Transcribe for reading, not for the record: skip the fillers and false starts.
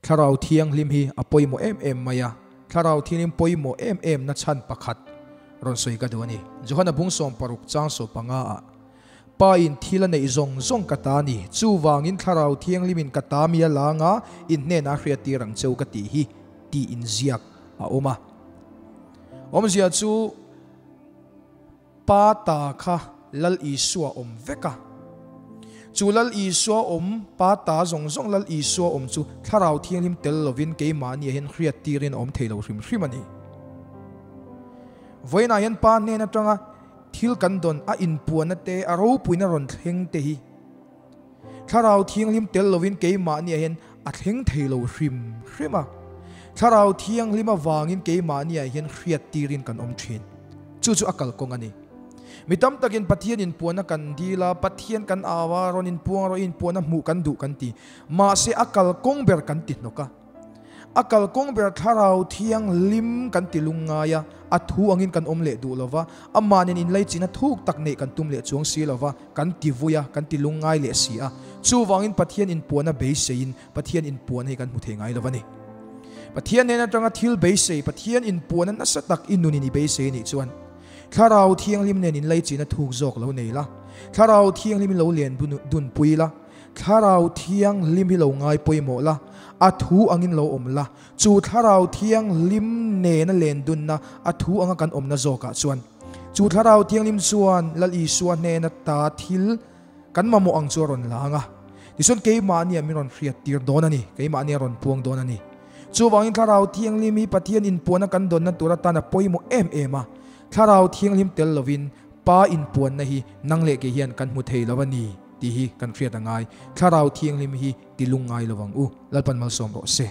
Thlarau Thianghlim hi a pawimawh em em mai a, Thlarau Thianghlim pawimawh em em na chhan pakhat rawn sawi ka duh a ni. Johana bung 60 chang 15 ah, Pa in thil a neih zawng zawng ka ta a ni, chuvangin Thlarau Thianghlimin ka ta mi a lang a, in hnenah a hriattir ang cheu ka tih hi, tih inziak a awm a. Awmzia chu Pa ta kha Lal Isua awm vek a. Chu Lal Isua awm, Pa ta zawng zawng Lal Isua awm chu Thlarau Thianghlim tel lovin keimahni ah hian hriat tirin a awm thei lo hrim hrim a ni. Vawiinah hian Pa hnen atanga thil kan dawn a inpuanna te, a ropuina rawn thleng te hi Thlarau Thianghlim tel lovin keimahni ah hian a thleng thei lo hrim hrim a. Thlarau Thianghlim avangin keimahni ah hian hriat tirin kan awm thin. Chu chu a kalkawng a ni. Mi tam takin Pathian inpuanna kan dil a, Pathian kan au a, rawn inpuang rawh i inpuanna hmuh kan duh kan ti. Mahse a kalkawng ber kan ti hnawk a. A kalkawng ber Thlarau Thianghlim kan ti lungngai a, a thu angin kan awm leh duh lo va, amah nen inlaichin a thuk tak neih kan tum leh chuang si lo va, kan ti vui a, kan ti lungngai leh si a. Chuvangin Pathian inpuana beiseiin Pathian inpuana hi kan hmu thei ngai lo va ni. Pathian nen atanga thil beisei, Pathian inpuana nasa tak i nunin i beisei anih chuan Thlarau Thianghlim nen inlaichin a thuk zawk lo nei la, Thlarau Thianghlim i lo len dunpui la, Thlarau Thianghlim hi lo ngai pawimawh la, a thu angin lo awm la, chu Thlarau Thianghlim nena len dunna a thu anga kan awmna zawkah chuan, chu Thlarau Thianghlim chuan Lal Isua hnena ta thil kan mamawh ang chu a rawn lang a. Tichuan keimahnia min rawn hriat tir dawn a ni, keimahnia rawn puang dawn a ni. Chuvangin Thlarau Thianghlim hi Pathian inpuana kan dawnna tur atan a pawimawh em em a, Thlarau Thianghlim tel lovin Pa inpuanna hi nang leh kei hian kan hmu thei lo a ni tih hi kan hriat a ngai. Thlarau Thianghlim hi ti lungngai lo ang u. Lalpan malsawm rawh se.